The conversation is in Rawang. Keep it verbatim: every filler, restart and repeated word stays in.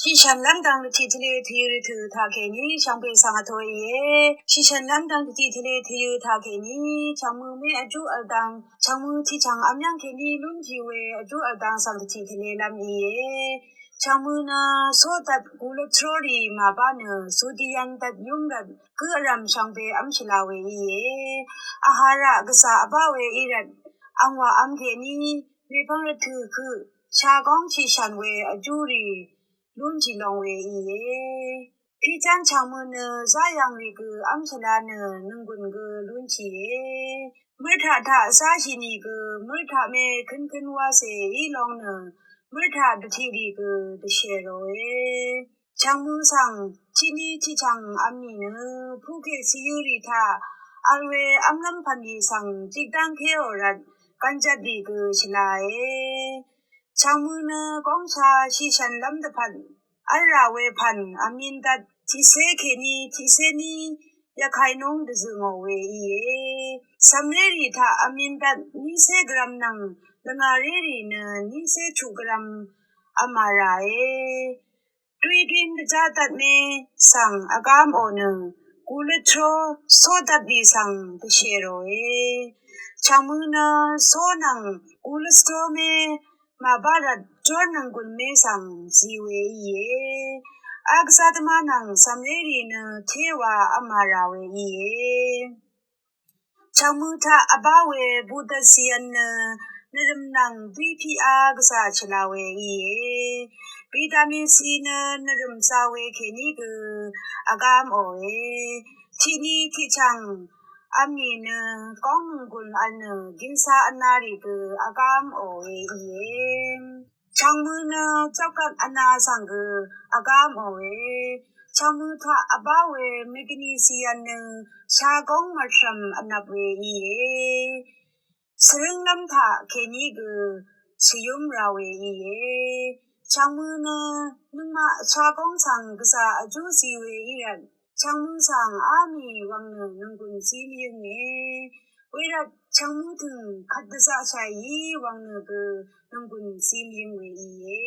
Shìshv̀nlv́m dvng dvtiq tvle tvyi rvtø̀ taqkèní shvngbe svng vtoe íe. Shìshv̀nlv́m dvng dvtiq tvle tvyi taqkèní chv̀ngmø mé vjú vl dvng chv̀ngmø tiqchv̀ng vmyv́ng kèní lúnjì we vjú vl dvng svng dvtiq tvlelv́m íe. Chv̀ngmø nø sódvt gulvtrórì màbá nø sudiyv̄n dvt yúm rvt gǿ vrv̀m shvngbe v́m shvla we íe. Vhara gvzà vbá we í rvt angwà vm kèní mèpvng rvtø̀ køq shagóng shìshv̀n we vjúrì lúnshì long we íe. Pìchv́n chv̀ngmø nø záyv̀ngrì gø v́m shvla nø nònggùn gø lúnshìe. Mǿrtaq taq záshì nìgø mǿrtaq mé kønkøn wacè í long nø mǿrtaq dvtiqrì gø dvshè ròe. Chv̀ngmø svng tiqni tiqchv̀ng vm nìnø pukè cìyørì taq vl we v́mlv́m pv̀nrì svng jikdv́ngkéò rvt gvnjvtrì gø shvlae. Chv̀ngmø nø góngsha shìshv̀nlv́m dvpvt v́lrà we pv̀n vmin dvt tiqcé kèní tiqcé ní yvkainúng dvzø̀ngò we íe. Cv̀mrérì taq vmin dvt nícé gvram nvng lvngàrérì nø nícé chuq gvram vmà ràe. Duidui dvjá dvt mé svng vgámò nø gulvtró sódvtrì svng dvshè ròe. Chv̀ngmø nø só nvng gulvtró mé màbá rvt jórnònggùn mé svng zi we íe. Vgvzá dvmá nvng cv̀mrérì nø téwa vmà rà we íe. Chv̀ngmø taq vbá we budvt cìyv̄n nø nvrø̀m nvng dúí piqá gvzà shvla we íe. Vitamin C nø nvrø̀m za we kèní gø vgámòe. Tiqni tiqchv̀ng vm nìnø góng nònggùn vl nø gìnsa vnarì gø vgámòe íe. Chv̀ngmø nø jvpgvt vna svng gø vgámòe. Chv̀ngmø taq vbá we mvgni cìyv̄n nø shagóng mvtrv̀m vnvp we íe. Svrǿnglv́m taq kèní gø shvyúm ra we íe. Chv̀ngmø nø nøngmaq shagóng svng gvzà vjú zi we í rvt chv̀ngmø svng á mì wvng nø nònggùn zi mvyǿnge. Wervt chv̀ngmø tø̀ng kvt dvzaqshàì í wvng nø gø nònggùn zi mvyǿng we íe.